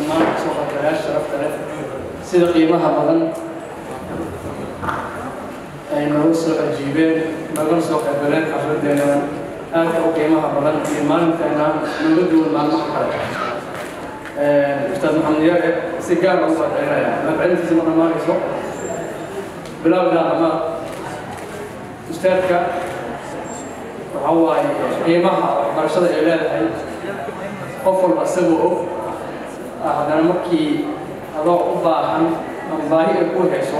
Dhammaan kasoo qaybgalayaasha sharafta leh, sida qiimaha badan ay nooga soo ajiibeen, noogala soo qaybgaleen xafladeena aadka u qiimaha badan iyo maalinteena nooga duwan maalmaha kale. Ustaad Maxamed Yare si gaar ugu mahadcelinaya, mahadcelintiisa ma dhammaanayso bilow ilaa dhammaad. Ustaadka waxa waaye qiimaha waxbarashada ay leedahay qof walba isagoo og, haddana markii adoo u baahan ama baahi ay ku hayso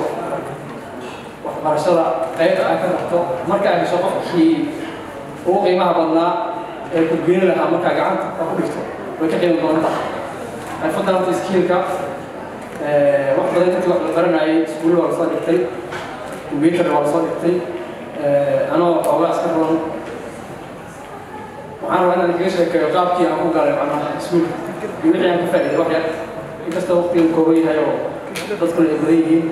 waxbarashada qayb ay ka rabto, marka ay hesho qofkii ugu qiimaha badnaa ee ku geeni lahaa, markaa gacanta ku dhigto, way ka qiimo badan tahay xirfaddan. Horta skill-ka wax badan intii wax la baranayay, iskuulla waa lasoo dhigtay, computer waa lasoo dhigtay. Anoo xoogaa iska roon, waxaan rabaa inaan kaga sheekeeyo qaabkii aan ku galay macnaha iskuulka iyo wixii aan ka faa'iiday wax yar, inkastoo waqtigan kooban yahay oo dadkuna ay badan yihiin.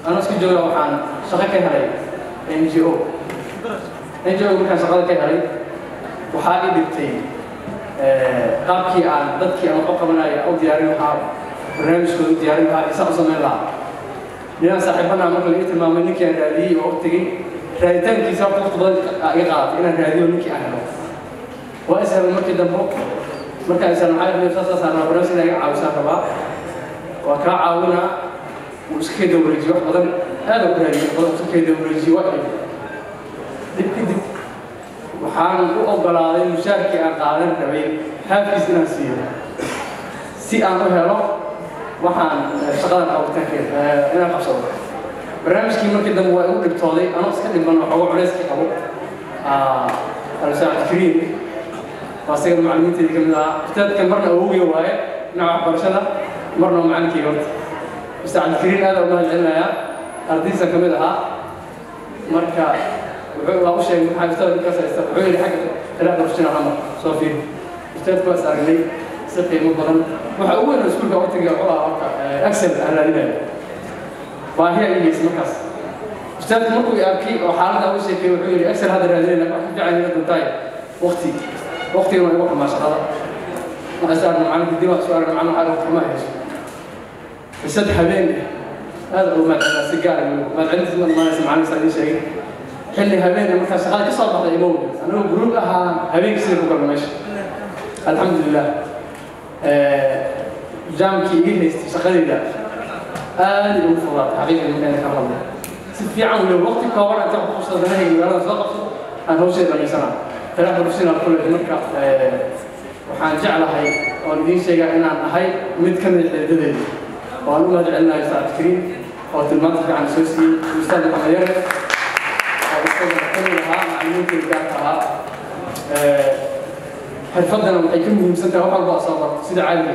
Anoo isku jooga waxaan shaqo ka helay NGO. NGO markaan shaqada ka helay, waxaa i dhibtay qaabkii aan dadkii aan wax u qabanaya u diyaarin lahaa, barnaamijkooda u diyaarin lahaa, isaan u samayn lahaa. Ninaan saaxiibanaa marka laga tilmaamay, ninkii aan raadiyey oo u tegey. Raaditaankiisa horta waqti badan iga qaadatay inaan raadiyo ninkii aan helo. Waa is helay markii dambe. Markaan is helay, maxaa saas saasaan rabaa, barnaamij inaa iga caawisaan rabaa. Waa kaa caawinaa. Wuu iska kay dawareejiyey wax badan, aad u raadiyey wax badan, iska kay dawareejiyey. Waa dhib dhib kadib waxaan u oggolaaday mushaarkii aan qaadan rabay haafkiis inaan siiyo si aan u helo waxaan shaqadan qabitaankeeda inaan qabsado barnaamijkii. Markii dambe waa igu dhibtooday, anoo iska dhiban waxooga culayskii qabo. Alsaacid Kariim waa isaga macallimiinteedii ka mid ahaa. Ustaadkan marna awowgay waaye dhinaca waxbarashada, marna waa macallinkeyga. Horta Ustaad Cabdikariim aad u mahad celinayaa, ardaydiisa ka mid ahaa. Marka wuxuu waa u sheegay, maxaa ustaad ninkaas haysta? Wuxuu yidhi xagga khilaaf professional amar soo fiiri. Ustaadku waa is aragnay si qiimo badan. Waxa ugu weyn oo iskuulka u tagay wuxuu ahaa horta Excel aan raadinayo, baahi ay geysay. Markaas ustaadku markuu i arkay oo xaaladda uga sheekay, wuxuu yidhi Excel hadda raadinayna, wax ka fiican ila doontaay. Waqti waqtigana waa igu xumaa shaqada. Waxaan is aragnay macalinka dib, waan isu aragnay macalin, waxaa waqti ma hayso xisad habeen ah. Aad ugu mahadcelinaa si gaar ah, mahadcelintiis ma dhamaanaysa. Macalin saa idiin sheegay, xilli habeen markaa shaqada ka soo baxday imow, anigoo group ahaa habeenkii sida ku galna meesha. Alxamdulilah, jaamkii iga haystay shaqadayda aad igu fudaatay xaqiiqii. Markaan ka hadlo si fiican weliba, waqti kooban inta wax qabsado, danahayga magaalada soo qabso, aan hawsheeda dhamaysanaa. Talax Professional College marka waxaan jeclahay oon idiin sheegaa inaan ahay mid ka mid xididadeeda, oo aan u mahad celinayo Ustaad Cabdikariim oo tilmaanta fiican soo siiyey, Ustaad Maxamed Yare oo isagana ka mid ahaa macallimiintii gaarka ahaa. Xirfaddana waxay ka muhiimsan tahay wax walba oo soo barto sida caadiga.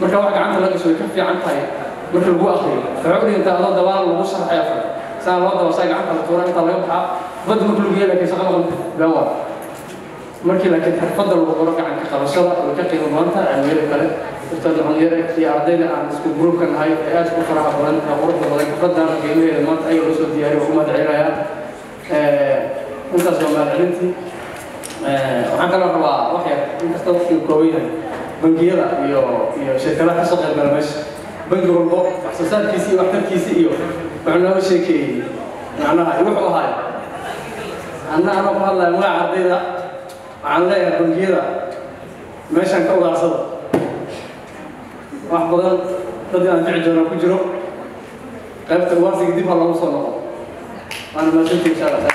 Marka wax gacanta la gasho way ka fiican tahay marka lagu akriyo. Waxay u dhigantaa adoo dabaal lagu sharxay afar saa loo dabashaa, gacanta la tuura, intaa laga baxaa badda marka lagu yeelay shaqa maqan been waa markii. Laakiin xirfadda lagu baro gacanka qabashada way ka qiimo badan tahay cilmiyada kale. Ustaad Maxamed Yare iyo ardayda aan isku groupka nahay ee aad u faraha badan ee quruxda badan, xirfaddan qiimaheeda maanta ayaga loo soo diyaariyo, waan u mahad celinayaa. Intaas waa mahad celintii. Waxaan kaloo rabaa wax yar, inkastoo waqtigu kooban yahay, bangiyada iyo shirkadaha kasoo qayb gala meesha, bangi walbo wax soo saarkiisi iyo waxtarkiisi iyo wuxuu nooga sheekeeyey macnaha wuxuu ahaay. Anna anoo ku hadlaya magaca ardayda, waxaan leeyahay bangiyada meeshaan ka ugaarsada wax badan. Dad inaan fici doonaa ku jiro qaybta ugaarsiga, dib ha loogu soo noqo. Waana mahadsantihi insha Allah.